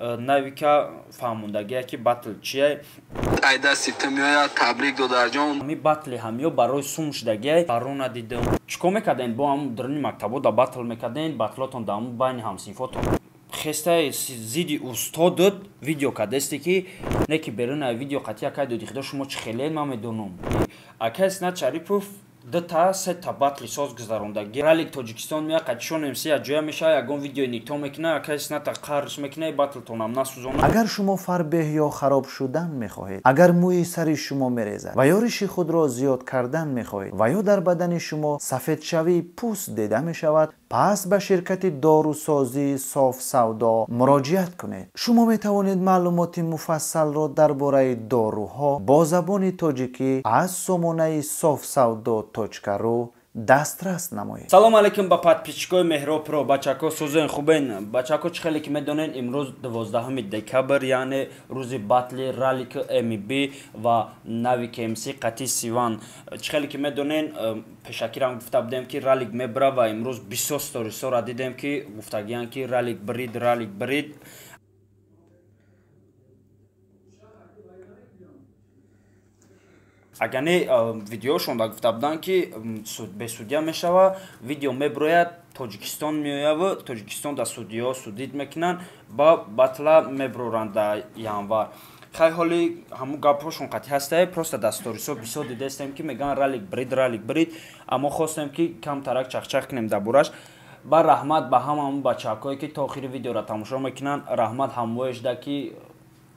Навика фаҳмондагия ки батл чие. Ай дасти ту меояд, табрик, додарҷон. Ҳами батли ҳамиё барои сум шудагия барона дидам. Чӣ кор мекардем? Бо ҳам даруни мактабо да батл мекардем, батлотон да ҳамун байни ҳамсинфотон. Хестаи зидди устодот видео кардесте ки не ки берун ай видео қатъи акай доди худо шумо чӣ хеле ман медонам. Акай Снат Шарипов дута сета батли соз гузарондаги. Ралик Тоҷикистон меяд, қатишон МС ҷоя мешава, ягон видеои никто мекуна, акай Сната қарш мекуна, батлтонам насӯзона. Агар шумо фарбеҳ ё хароб шудан мехоҳед, агар мӯи сари шумо мерезад ва ё риши худро зиёд кардан мехоҳед ва ё дар бадани шумо сафедшавии пӯст дида мешавад, пас ба ширкати дорусозии Соф Савдо муроҷиат кунед. Шумо метавонед маълумоти муфассалро дар бораи доруҳо бо забони тоҷикӣ аз сомонаи sofsavdo.ru дастрас намоед. Салом алейкум ба подписчикои Меҳробпро. Бачако сӯзен хубен. Бачако, чӣ хеле ки медонен, имрӯз 12 декабр, яъне рӯзи батли Ралик МБ ва Навик МС қатъи Сиван. Чӣ хеле ки медонен, пешакирам гуфта будем ки Ралик мебра ва имрӯз бисёр сторисора дидем ки гуфтагиянд ки Ралик брид, Ралик брид. Агар не видеошонда гуфта буданд ки бесудия мешава, видео меброяд, Тоҷикистон меояв, Тоҷикистон да судиё судид мекунанд ба батла меброранд да январ. Хай ҳоли ҳамун гапҳошон қатъи ҳастае, просто дар сторисҳо бисёр дидаистем ки мегӯянд Ралик брид, Ралик брид, аммо хостем ки камтарак чахчах кунем дар бораш. Ба раҳмат ба ҳама ҳамун бачаҳакое ки то охири видеоро тамошо мекунанд, раҳмат ҳамвоешда ки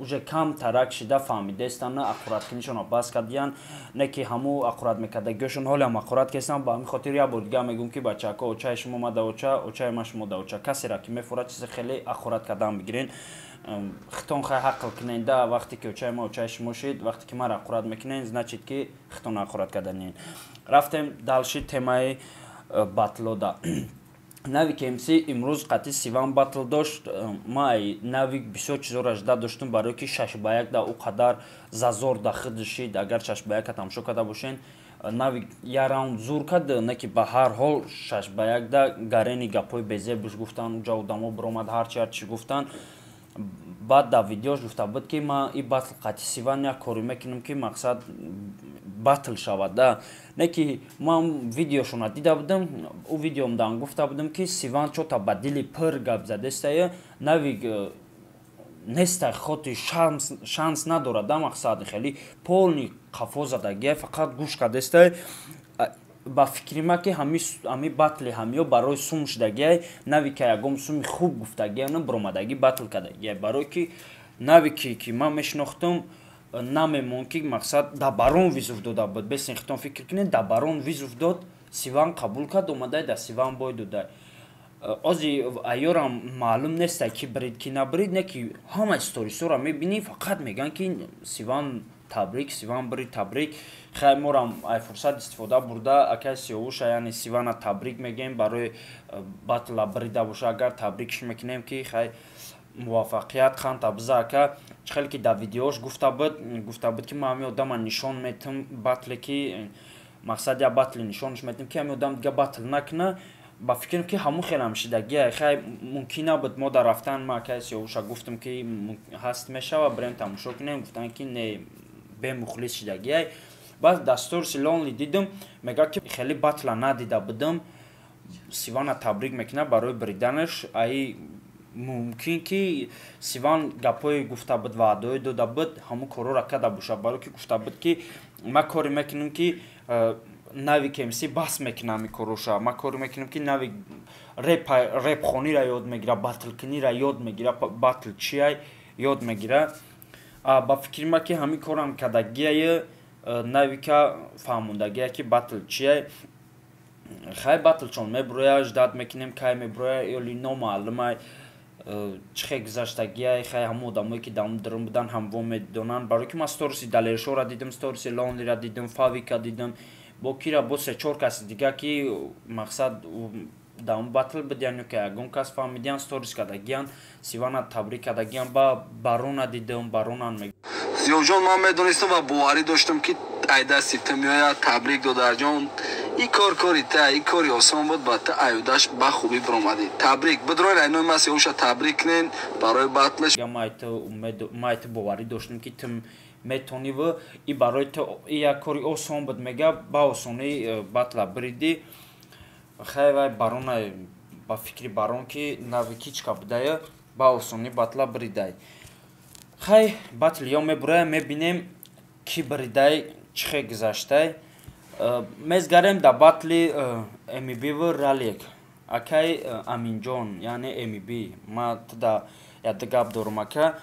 уже кам тарак шида фаҳмидаистанд, аққураткунишонро бас кардиянд, не ки ҳаму аққурат мекардагиёшон ҳоле ҳам аққурат кестанд. Ба ҳамин хотир як бор дига мегӯм ки бачаҳако, очаи шумо ма да оча, очаи ма шумо да оча. Касеро ки мефурад чизе хеле аққурат кардан бигирен. Хитон хай ҳақл кунен да, вақте ки очаи ма очаи шумо шид, вақте ки маро аққурат мекунен, значит ки хитон аққурат карданин. Рафтем дальше темаи батлода. Навик МС имрӯз қатъи Сиван батл дошт. Ма Навик бисёр чизоро жда доштум, барое ки 6-1 да ӯ қадар зазор да худ шид. Агар 6-1 тамошо карда бошен, Навик як раунд зур кард, не ки ба ҳар ҳол 6-1 да гарени гапҳои безебуш гуфтан, уҷа одамо биромад ҳарчи ҳарчи гуфтан. Баъд дар видеош гуфта буд ки ман и батл қатъи Сиван як коре мекунам ки мақсад батл шавад да. Не ки ман видеошона дида будам, ӯ видеомдан гуфта будам ки Сиван чота ба дили пир гап задестае, Навик неста хоти шанс надорад да, мақсад хеле полни қафо задагия, фақат гӯш кардестае. Ба фикри ма ки ҳами батли ҳамиё барои сум шудагия, Навика ягон суми хуб гуфтагия, на биромадагӣ батл кардагия. Барое ки Навики ки ман мешинохтам, намемон ки мақсад да барон визуф дода буд. Бесин хитон фикр кунед, да барон визуф дод, Сиван қабул кард, омадай да Сиван бой додай. Ози айёрам маълум неста ки брид ки набрид, не ки ҳама сторисҳоро мебинӣ, фақат мегӯянд ки Сиван табрик, Сиван брид, табрик. Хай морам ай фурсат истифода бурда, акай Сиёвуша, яъне Сивана табрик мегӯем барои батла брида боша, агар табрикш мекунем ки хай муваффақият қанта биза ака. Чӣ хеле ки дар видеош гуфта буд, гуфта буд ки ман ҳамин одама нишон метам батле ки мақсад я батли нишонш метам ки ҳамин одам дига батл накуна. Ба фикрам ки ҳамун хелам шидагия, хай мумкин набуд мо дар рафтан, ман акай Сиёвуша гуфтам ки ҳаст мешава, бирем тамошо кунем, гуфтанд ки не, бемухлис шидагиай. Баъд дар сториси Лонли дидам, мегӯяд ки хеле батла надида будам, Сивана табрик мекунад барои бриданаш. Ай мумкин ки Сиван гапҳое гуфта буд, ваъдаҳое дода буд, ҳамун корҳоро карда бошад, барое ки гуфта буд ки ман коре мекунам ки Навик МС бас мекунам ин корҳоша, ман коре мекунам ки Навик репхониро ёд мегира, батлкуниро ёд мегира, батл чиай ёд мегира. Ба фикри ман ки ҳамин корам кардагияе, Навика фаҳмондагия ки батл чиай. Хай батлчон меброя, ждат мекунем кай меброя, ёли номаълумай чӣ хел гузаштагиай. Хай ҳамон одамое ки дар дурун будан ҳамво медонанд, барое ки ман сториси Далершоро дидам, сториси Лонлиро дидам, Фавика дидам, бо кира бо се-чор каси дига ки мақсад дар он батл будиян ё ки ягон кас фаҳмидиян, сторис кардагиян, Сивана табрик кардагиян. Ба барона дидам, баронан мег Зиёҷон, ман медонистам ва боварӣ доштам ки ай дасти ту меояд, табрик, додарҷон. Ин кор кори та, ин кори осон буд, ба та аюдаш ба хубӣ биромадӣ. Табрик, бидроин айнои ма сеюмша табрик кунен барои батлш. Май ту боварӣ доштем, ки ту метониву и барои ту як кори осон буд, мега, ба осонӣ батла биридӣ. Хай, вай барона, ба фикри барон, ки навикичка будая, ба осонӣ батла бридай. Хай, батл ё мебурая, мебинем, ки бридай, чӣ хел гузаштай. Мезгарем да батли мбв ралик. Акай Аминҷон, яъне мб, ма туда яда гап дорум, ака.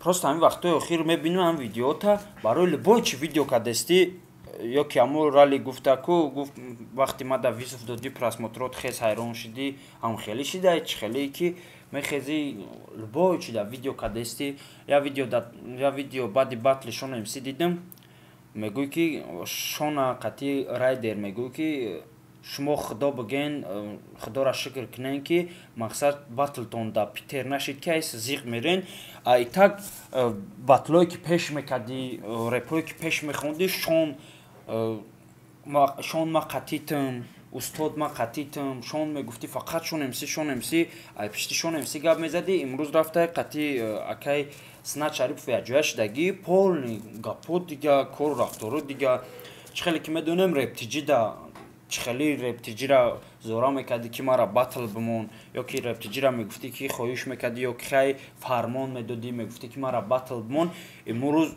Просто ҳамин вақтҳои охир мебинем, ҳам видеота барои любой чи видео кадестӣ, ё ки ҳамо рали гуфтаку гуфт, вақти ма да вызов додӣ, просмотрот хез ҳайрон шидӣ, ҳам хеле шидай, чӣ хеле ки мехези, любой чи да видео кадестӣ. Я видео баъди батли Шона МС дидам, мегӯй, ки Шона қатъи Райдер, мегӯй, ки шумо худо биген, худоро шукр кунен, ки мақсад батлтон да Питер нашид, ки айс зиқ мерен. А и так батлое ки пеш мекардӣ, репое ки пеш мехондӣ, Шон ма қатитам, устод ма қатитам, Шон мегуфтӣ, фақат Шон МС, Шон МС, ай пишти Шон МС гап мезадӣ. Имрӯз рафта қатъи акай Синат Шарипов якҷоя шудагӣ, полный гапҳо дига, кору рафторо дига. Чӣ хеле ки медонем, рептиҷи да чӣ хеле рептиҷира зора мекардӣ, ки мара батл бимон, ё ки рептиҷира мегуфтӣ, ки хоҳиш мекардӣ, ё ки хай фармон медодӣ, мегуфтӣ, ки мара батл бимон. Имрӯз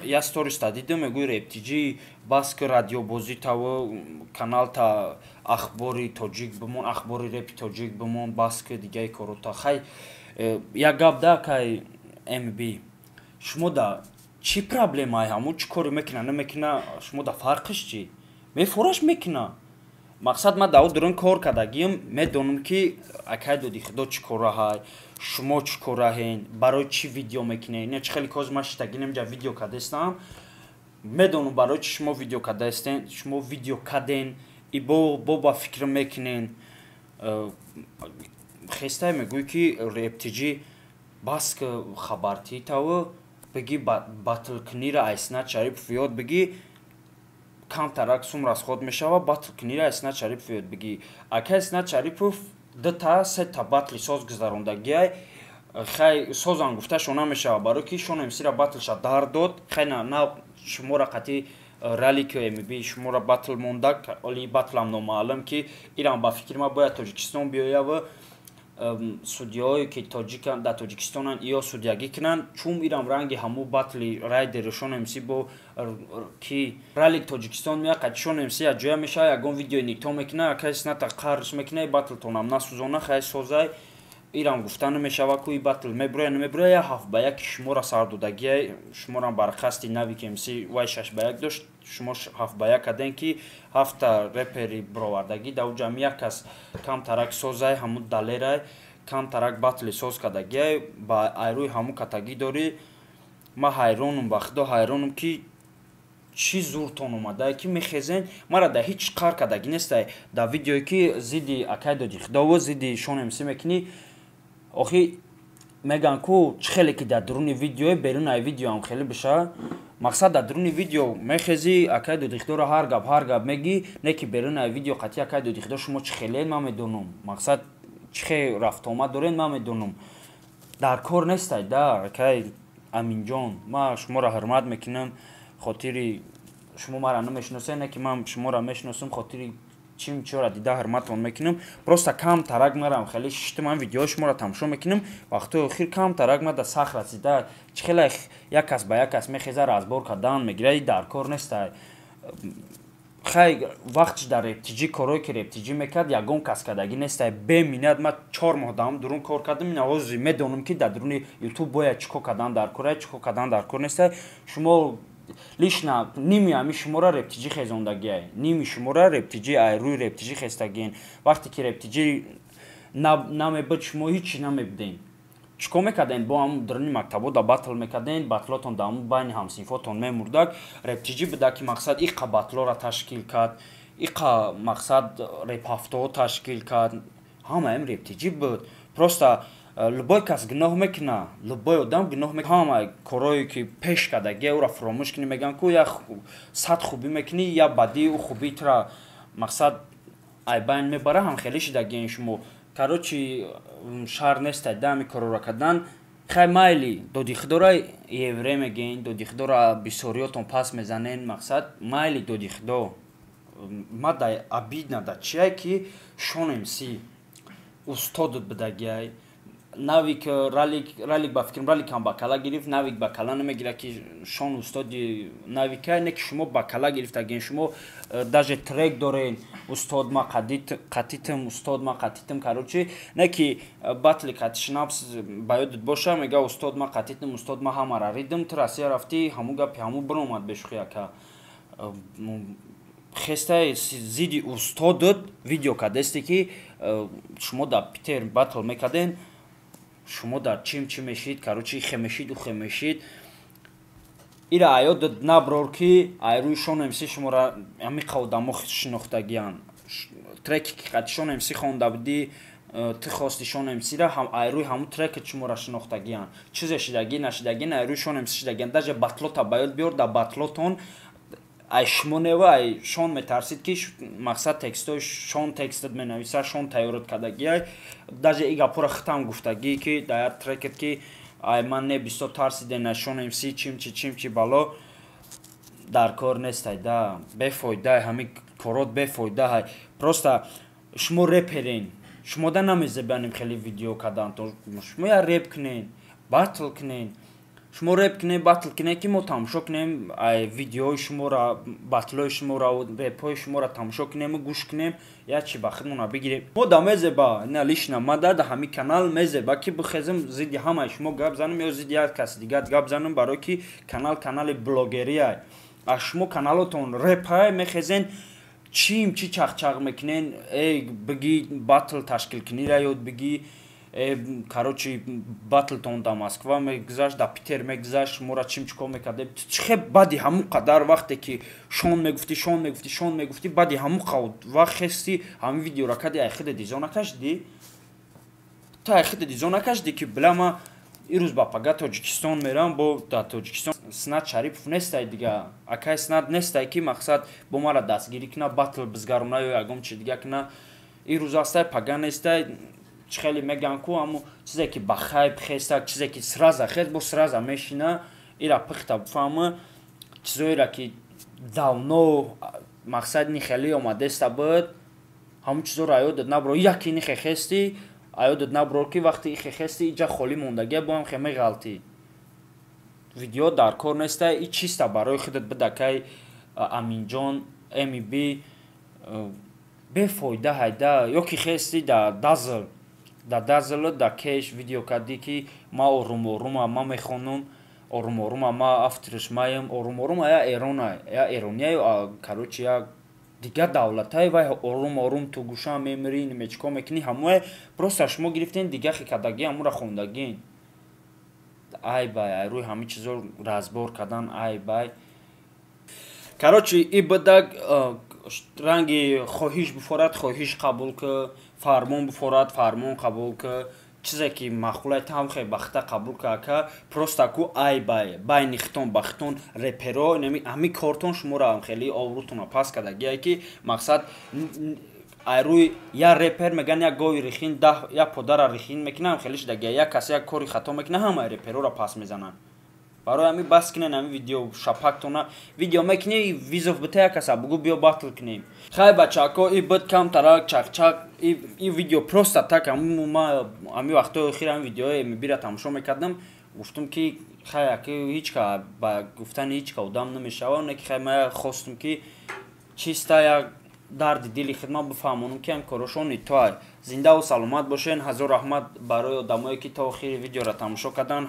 я сториста дидам, мегӯи, рептиҷи бас ки радиобозӣ таву каналта Ахбори Тоҷик бимон, Ахбори репи тоҷик бимон, бас ки дигаи корота. Хай, як гап да, кай мб, шумо да чӣ проблемае? Ҳамун чӣ коре мекуна, намекуна, шумо да фарқиш чӣ? Мефораш мекуна. Мақсад, ман дар дурун кор кардагиам, медонам, ки акай доди худо чӣ кораҳай, шумо чӣ кораҳен, барои чӣ видео мекунед. Ина чӣ хеле коз ма шитагинам ҷа видео кардастам, медонам, барои чӣ шумо видео кардаистен, шумо видео карден и бо ба фикр мекунен. Хестай мегӯй, ки рептиҷи бас ки хабартӣ таву бигӣ, батлкунира Айсинат Шарипов ёд бигӣ, камтарак сум расход мешава, батлкунира Айсинат Шарипов ёд бигӣ. Акай Синат Шарипов дута сета батли соз гузарондагиай. Хай, созам гуфта шона мешава, барои ки Шона МСира батлша дар дод. Хай, на шумора қатъи ралики мб шумора батл мондак, оли батлам номаълум, ки ирам ба фикри ма бояд Тоҷикистон биёява, судиҳое ки дар Тоҷикистонанд, ё судиягӣ кунанд, чун ирам ранги ҳамун батли Райдери Шон МС бо ки ралик Тоҷикистон меяд, қати Шон МС якҷоя мешава, ягон видеои нито мекуна, акай Сината қарш мекуна, батлтонам насӯзона. Хай, созай, ирам гуфта намешава, ку и батл мебуроя, намебуроя. Я 7-1 шуморо сардодагия, шуморам бар қасди Навик МС вай 6-1 дошт, шумо 7-1 кардем, ки ҳафта репери бировардагӣ дар уҷам як кас камтарак созай, ҳамун далерай камтарак батли соз кардагиай, ба айрӯи ҳамун катагӣ дорӣ. Ма ҳайронум, ба худо ҳайронум, ки чӣ зуртон омадае, ки мехезен. Мара дар ҳеҷ қар кардагӣ нестай. Дар видеое ки зидди акай доди худову зидди Шон МС мекунӣ, охи меган ку, чӣ хеле ки дар дуруни видеое, берун ай видеоам хеле биша. Мақсад, дар дуруни видео мехезӣ, акай додихудоро ҳар гап, ҳар гап мегӣ, не ки берун ай видео қатъи акай додихудо шумо чӣ хеле, ман медонам, мақсад, чӣ хел рафтуомад дорен, ман медонам. Дар кор нестай да, акай Аминҷон. Ман шуморо ҳурмат мекунам, хотири шумо мара намешиносед, не ки ман шуморо мешиносам, хотири чим чора дида ҳурматон мекунам. Просто кам тарак марам хеле шиштам, ман видеои шуморо тамошо мекунам. Вақтҳои охир кам тарак ма да сахт расида, чӣ хеле як кас ба як кас мехеза, разбор кардан мегира, и дар кор нестай. Хай, вақтш дар рептиҷӣ корое ки рептиҷӣ мекард, ягон кас кардагӣ нестай. Беминат ма 4 моҳ даам дурун кор кардам, ина ҳозир медонам, ки дар дуруни Ютуб бояд чӣ кор кардан дар кор, чӣ кор кардан дар кор нестай. Шумо лично ними ҳами шуморо рептиҷӣ хезондагиай, ними шуморо рептиҷӣ, ай рӯи рептиҷӣ хестагиен. Вақте ки рептиҷӣ намебуд, шумо ҳичи намебуден. Чӣ кор мекарден? Бо ҳам дуруни мактабо да батл мекарден, батлотон да ҳамун байни ҳамсинфотон мемурдак. Рептиҷӣ буда, ки мақсад иқа батлора ташкил кард, иқа мақсад репҳафтаҳо ташкил кард, ҳамаам рептиҷӣ буд. Просто любой кас гуноҳ мекуна, любой одам гуноҳ мекуна. Ҳама корое ки пеш кардагия, ӯра фуромӯш кунӣ. Мегӯянд ку, як сад хубӣ мекунӣ, як бадӣ, ӯ хубии тура. Мақсад, айбайн мебара, ҳам хеле шидагиен шумо. Короче, шар нестай да ҳами корора кардан. Хай, майли, додихдора евре мегӯен, додихдора бисёриётон пас мезанен. Мақсад, майли, додихдо ма да обидно да чия, ки Шон МС устодот бидагиай. Навик, Ралик, Ралик, ба фикрам, Раликам ба кала гирифт, Навик ба кала намегира, ки Шон устоди Навика не, ки шумо ба кала гирифтагин. Шумо даже трек дорен: «Устод, ма қатитм, устод, ма қатитм». Короче, не ки батли қатишнапс ба ёдат боша, мега: «Устод, ма қатитм, устод, ма ҳамара ридм». Ту Россия рафтӣ, ҳамун гапи ҳамун биромад. Бешухи, ака, хестай зидди устодот видео кардесте, ки шумо дар Питер батл мекарден, шумо дар чим чӣ мешид. Короче, хе мешид, ухе мешид. Ира аёдат наброр, ки айрӯи Шон МС шуморо ҳамиқа одамо шинохтагиянд. Треки ки қати Шон МС хонда будӣ, ту хости Шон МСра, айрӯи ҳамун трекет шуморо шинохтагиянд. Чизе шидагӣ нашидагӣ, айрӯи Шон МС шидагиянд. Даже батлота ба ёд биёр, дар батлотон ай шумо нева, ай Шон метарсид, ки мақсад, текстои Шон текстат менависа, Шон тайёрат кардагиай. Даже и гапора хитам гуфтагӣ, ки дар як трекет, ки ай ман не бисёр тарсиден, ай Шон МС, чимчи чимчи. Бало дар кор нестай да, бефоида ҳами корот, бефоида ҳай. Просто шумо реперен, шумо да намезебанем хеле видео кардан. Шумо я реп кунен, батл кунен. Шумо реп кунед, батл кунед, ки мо тамошо кунем видеои шуморо, батлои шуморо, репҳои шуморо тамошо кунему гӯш кунем, як чи ба худмона бигирем. Мо да мезеба, на лично ма да ҳами канал мезеба, ки бихезем, зидди ҳамаи шумо гап занем ё зидди як каси дигар гап занем, барое ки канал канали блогерия. А шумо каналотон репай, мехезен, чим чи чақчақ мекунен. Эй, биги, батл ташкил кунира ёд биги. Короче, батлтон да Москва мегузашт, да Питер мегузашт, шуморо чим чикор мекардем? Чихе баъди ҳамун қадар вақте ки Шон мегуфтӣ, Шон мегуфтӣ, Шон мегуфтӣ, баъди ҳамун вақт хести, ҳамин видеоро кади, ай хида дизо накашидӣ? Ту ай хида дизо накашидӣ, ки била, ма ирӯз ба пага Тоҷикистон мерам, бо дар Тоҷикистон Снат Шарипов нестай дига, акай Снат нестай, ки мақсад, бо мара дастгирӣ куна, батл бизгаруна ё ягон чи дига куна. Ирӯз ҳастай, пага нестай. Чӣ хеле мегӯянд ку, ҳамун чизе ки ба хайб хеста, чизе ки сразу хест, бо сразу мешина. Ира пихта бифаҳма, чизоеро ки давно, мақсад, ни хеле омадеста буд, ҳамун чизоро аёдат набро. Яки нихе хести, аёдат наброр, ки вақте ихе хести, иҷа холӣ мондагия, бо ҳам хе меғалтӣ. Видео дар кор неста, и чиста барои худат бидакай. Аминҷон мб бефоида ҳайда. Ё ки хести да дазл, да дазл, да кеш видео кардӣ, ки ма орум орума ма мехонам, орум орума ма авторш маем. Орум орума я эрона, я эрония, короче, я дигар давлатай. Вай орум орум ту гӯша мемирӣ, немечко мекунӣ, ҳамое. Просто шумо гирифтен, дига хикардагӣ, ҳамура хондагин. Ай бай, ай рӯи ҳамин чизо разбор кардан, ай бай. Короче, и бадаг ранги хоҳиш бифорад, хоҳиш қабул ки, фармон бифорад, фармон қабул ки, чизе ки маъқулай тамхе бахта қабул ка, ака. Просто ку ай бай байни хитон ба хитон реперо ҳами кортон шуморо хеле обрӯтона пас кардагие, ки мақсад, ай рӯи як репер меган, як гови рихин даҳ як подара рихин мекунам, хеле шидагия. Як касе як кори хато мекуна, ҳамаи репероро пас мезананд. Барои ҳамин бас кунен ҳамин видео шапактона. Видео мекунӣ, вызов бита як каса, бугӯ: «Биё, батл кунем». Хай, бачако, и буд камтарак чақчақ. И видео просто так. Ма ҳамин вақтҳои охир ҳамин видеои мбира тамошо мекардам, гуфтум, ки хай, аки ҳеч ка ба гуфтани ҳеч ка одам намешава, не ки хай, ма хостум, ки чиста як дарди дили хидмат бифаҳмонам, ки ҳам корошон то зиндаву саломат бошен. Ҳазор раҳмат барои одамое, ки то охири видеоро тамошо карданд.